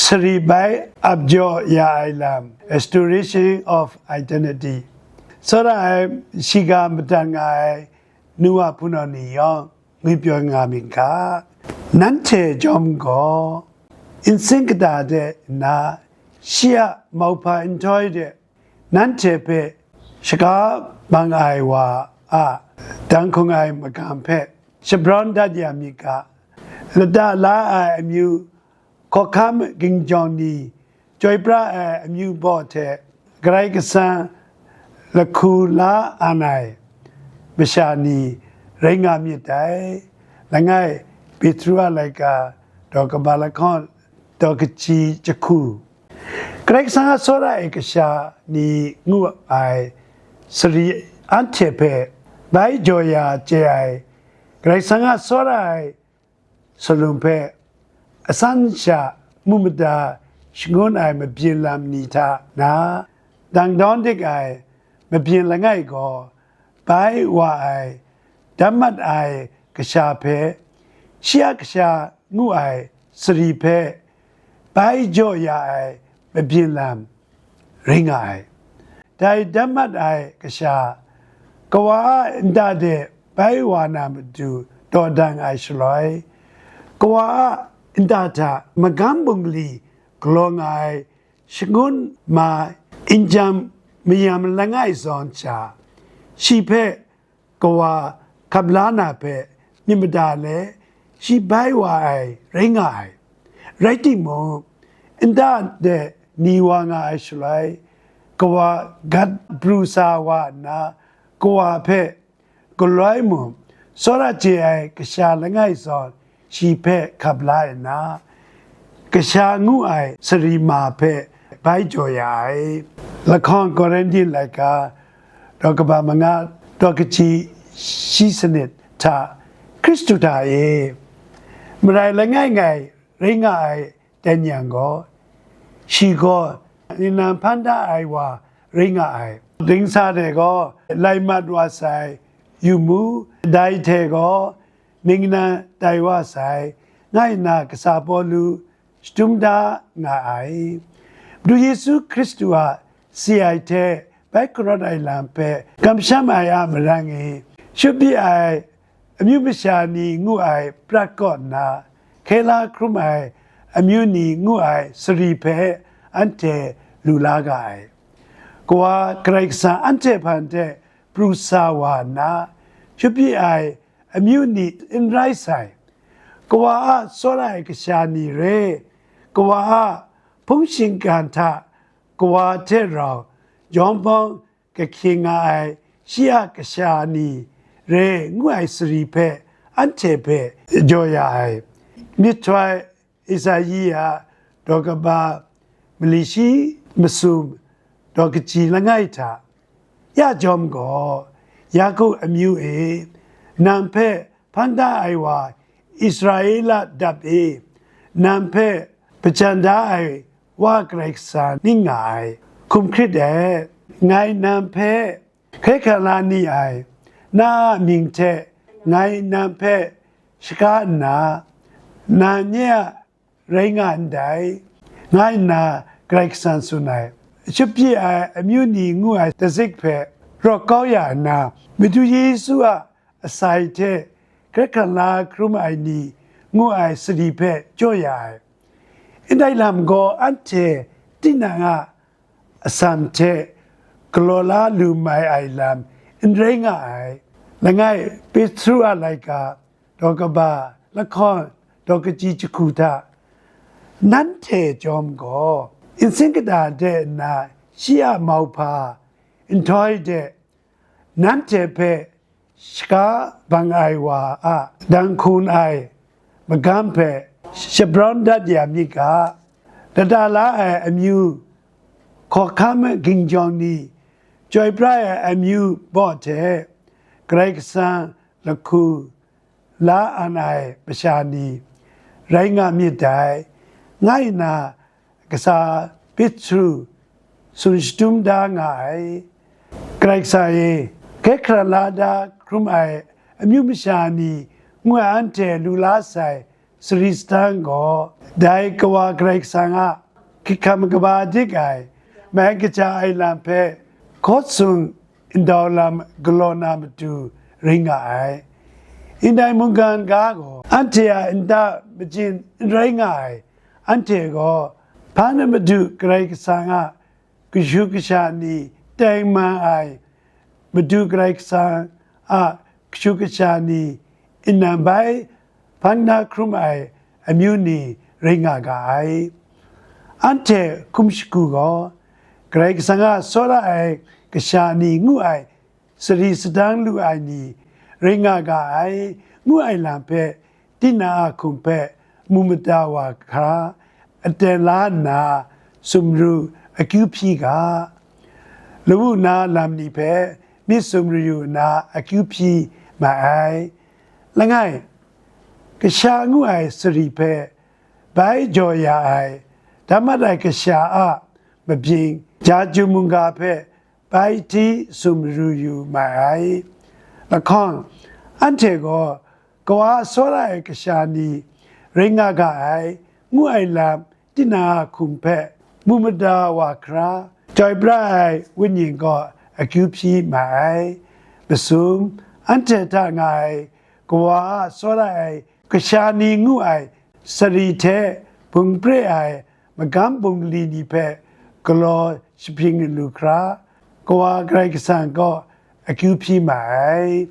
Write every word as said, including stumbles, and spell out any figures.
sari bai ap jaw ya ai lam, restoration of identity, tsawra ai shiga madat nga ai nu wa hpunau ni yawng, ngwipyaw nga myit ga. Nanhte jawm gaw, nsin kata de nna, shi a mauhpa nhtoi de nanhte hpe shaga bang ai wa a dang hkung ai magam hpe shabrawn dat ya myit ga. Lata la ai amyu, hkawhkam ginjawng ni, chyoi pra ai amyu baw hte Karai Kasang lahku la an ai masha ni rai nga myit dai. Langai, Petru a laika, daw kaba lahkawng, daw kaji jahku. Karai Kasang a tsawra ai kasha ni ngu ai sari anhte hpe bai jaw ya chye ai, Karai Kasang a tsawra ai salum hpe asan sha mu mada shangun ai mabyin lam ni hta na dang dawn dik ai mabyin langai gaw, bai wa ai, dam mat ai kasha hpe, shi a kasha ngu ai sari hpe, bai jaw ya ai mabyin lam rai nga ai. Dai dam mat ai kasha, kawa a nta de bai wa na matu dawdan ai shaloi, kawa a nta hta magam bungli galaw nga ai shangun ma n jam mayam langai zawn sha, shi hpe kawa hkap la na hpe myit mada let, shi bai wa ai rai nga ai. Rai timung, nta de ni wa nga ai shaloi, kawa gat pru sa wa nna, kawa hpe galoi mung, tsawra chye ai kasha langai zawn shi hpe hkap la nna, kasha ngu ai sari ma hpe bai jaw ya ai. Lahkawng Korinti laika, daw kaba manga, daw kaji shi sanit hta, Hkristu hta e marai langai ngai rai nga ai dan yang gaw, shi gaw ningnan hpan da ai wa rai nga ai. Dingsa de gaw lai mat wa sai, yu mu, dai hte gaw ningnan tai wa sai, nga nna kasa Pawlu shadum da nga ai. Madu Yesu Hkristu a si ai hte bai karawt ai lam hpe kamsham ai a marang e, shut byi ai amyu masha ni ngu ai prat kaw nna, hkye la hkrum ai amyu ni ngu ai sari hpe anhte lu la ga ai. Kawa Karai Kasang anhte hpan hte pru sa wa nna, shut byi ai amyu ni n rai sai. Kawa a tsawra ai kasha ni re, kawa a hpung shinggan hta kawa hte rau jawng bawng kahkye nga ai shi a kasha ni re ngu ai sari hpe anhte hpe jaw ya ai. Myihtoi Isai a daw kaba mali shi masum daw kaji langai hta, ya jawm gaw, Yaku amyu e, nang hpe hpan da ai wa Israela dap e, nang hpe hpajan da ai wa Karai Kasang ning nga ai, hkum hkrit et, ngai nang hpe hkye hkrang la ni ai, na a mying hte ngai nang hpe shaga nna, nang nye a rai nga ndai, nga nna Karai Kasang tsun ai. Shut byi ai amyu ni ngu ai tazik hpe rawk kau ya nna, Madu Yesu a asai hte hkye hkrang la hkrum ai ni ngu ai sari hpe jaw ya ai. Ndai lam gaw anhte tinang a asan hte galaw la lu mai ai lam n rai nga ai. Langai, Petru a laika, daw kaba lahkawng, daw kaji jahku hta, nanhte jawm gaw, nsin kata de nna shi a mauhpa nhtoi de nanhte hpe shaga bang ai wa a dang hkun ai magam hpe shabrawn dat ya myit ga. Lata la ai amyu, hkawhkam ginjawng ni, chyoi pra ai amyu baw hte Karai Kasang lahku la an ai masha ni rai nga myit dai, nga nna kasa Petru tsun shadum da nga ai. Karai Kasang e, hkye hkrang la da hkrum ai amyu masha ni ngu ai anhte lu la sai sari sadang gaw, dai Kawa Karai Kasang a hkrikhkam kaba dik ai, mai kaja ai lam hpe hkawt sung ndau lam galaw na matu rai nga ai. Ndai mungkan ga gaw, anhte a nta majin n rai nga ai, anhte gaw, hpa na matu Karai Kasang a kashu kasha ni teng man ai, matu Karai Kasang a kashu kasha ni nnan bai hpang na hkrum ai amyu ni rai nga ga ai. Anhte hkum shagu gaw, Karai Kasang a tsawra ai kasha ni ngu ai sari sadang lu ai ni rai nga ga ai, ngu ai lam hpe, tinang a hkum hpe mu mada wa hkra, aten la nna, sumru akyu hpyi ga, lawu na lam ni hpe myit sumru yu nna akyu hpyi ma ai. Langai, kasha ngu ai sari hpe bai jaw ya ai, damat ai kasha a mabyin, ja jum mungga hpe bai hti sumru yu ma ai. Lahkawng, anhte gaw Kawa a tsawra ai kasha ni rai nga ga ai, ngu ai lam tinang a hkum hpe mu mada wa hkra, chyoi pra ai Wenyi gaw akyu hpyi ma ai. Masum, anhte hta nga ai Kawa a tsawra ai kasha ni ngu ai sari hte bung pre ai magam bungli ni hpe galaw shahpring lu hkra, Kawa Karai Kasang gaw akyu hpyi ma ai.